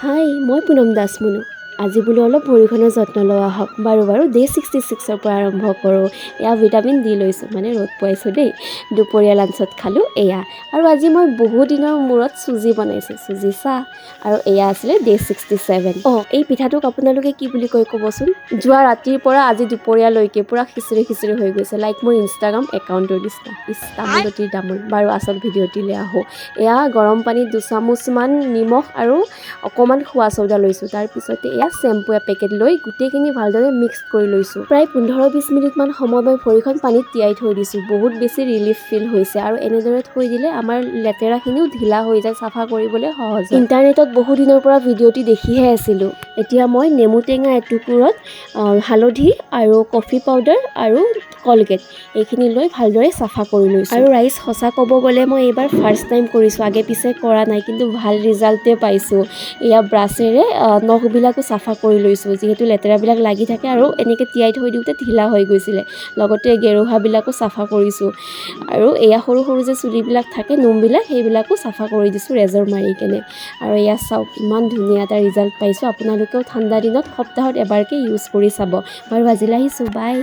হাই, মই পুনম দাস মুনু। আজি বোলো অলপ ভৰিখনৰ যত্ন লোৱা হওক। বাৰু বাৰু, ডে 66ৰ পৰা আৰম্ভ কৰোঁ। এয়া ভিটামিন ডি লৈছোঁ, মানে ৰ'দ পোৱাইছোঁ দেই। দুপৰীয়া লাঞ্চত খালোঁ এয়া। আৰু আজি মই বহুদিনৰ মূৰত চুজি বনাইছোঁ, চুজি চাহ। আৰু এয়া আছিলে ডে 67। অঁ, এই পিঠাটোক আপোনালোকে কি বুলি কয় ক'বচোন। যোৱা ৰাতিৰ পৰা আজি দুপৰীয়ালৈকে পূৰা খিচিৰি খিচিৰি হৈ গৈছে, লাইক মোৰ ইনষ্টাগ্ৰাম একাউণ্টৰ নিচিনা। ইছ, তামোলতিৰ তামোল। বাৰু, আচল ভিডিঅ'টিলৈ আহোঁ। এয়া গৰম পানীত দুচামুচমান নিমখ আৰু অকণমান খোৱা চৌদা লৈছোঁ। তাৰপিছতে এয়া শ্বেম্পু এপেকেট লৈ গোটেইখিনি ভালদৰে মিক্স কৰি লৈছোঁ। প্ৰায় 15-20 মিনিটমান সময় মই ভৰিখন পানীত তিয়াই থৈ দিছোঁ। বহুত বেছি ৰিলিফ ফিল হৈছে। আৰু এনেদৰে থৈ দিলে আমাৰ লেতেৰাখিনিও ঢিলা হৈ যায়, চাফা কৰিবলৈ সহজ হয়। ইণ্টাৰনেটত বহুদিনৰ পৰা ভিডিঅ'টি দেখিহে আছিলোঁ। এতিয়া মই নেমু টেঙা এটুকুৰত হালধি আৰু কফি পাউডাৰ আৰু কলগেট এইখিনি লৈ ভালদৰে চাফা কৰি লৈছোঁ। আৰু ৰাইজ, সঁচা ক'ব গ'লে মই এইবাৰ ফাৰ্ষ্ট টাইম কৰিছোঁ, আগে পিছে কৰা নাই, কিন্তু ভাল ৰিজাল্টে পাইছোঁ। এয়া ব্ৰাছেৰে নখবিলাকো চাফা কৰি লৈছোঁ, যিহেতু লেতেৰাবিলাক লাগি থাকে আৰু এনেকৈ তিয়াই থৈ দিওঁতে ঢিলা হৈ গৈছিলে। লগতে গেৰুহাবিলাকো চাফা কৰিছোঁ। আৰু এয়া সৰু সৰু যে চুলিবিলাক থাকে, নোমবিলাক, সেইবিলাকো চাফা কৰি দিছোঁ ৰেজৰ মাৰি কেনে। আৰু এয়া চাওক, ইমান ধুনীয়া এটা ৰিজাল্ট পাইছোঁ। আপোনালোকেও ঠাণ্ডা দিনত সপ্তাহত এবাৰকৈ ইউজ কৰি চাব। বাৰু, আজিলৈ আহিছোঁ, বাই।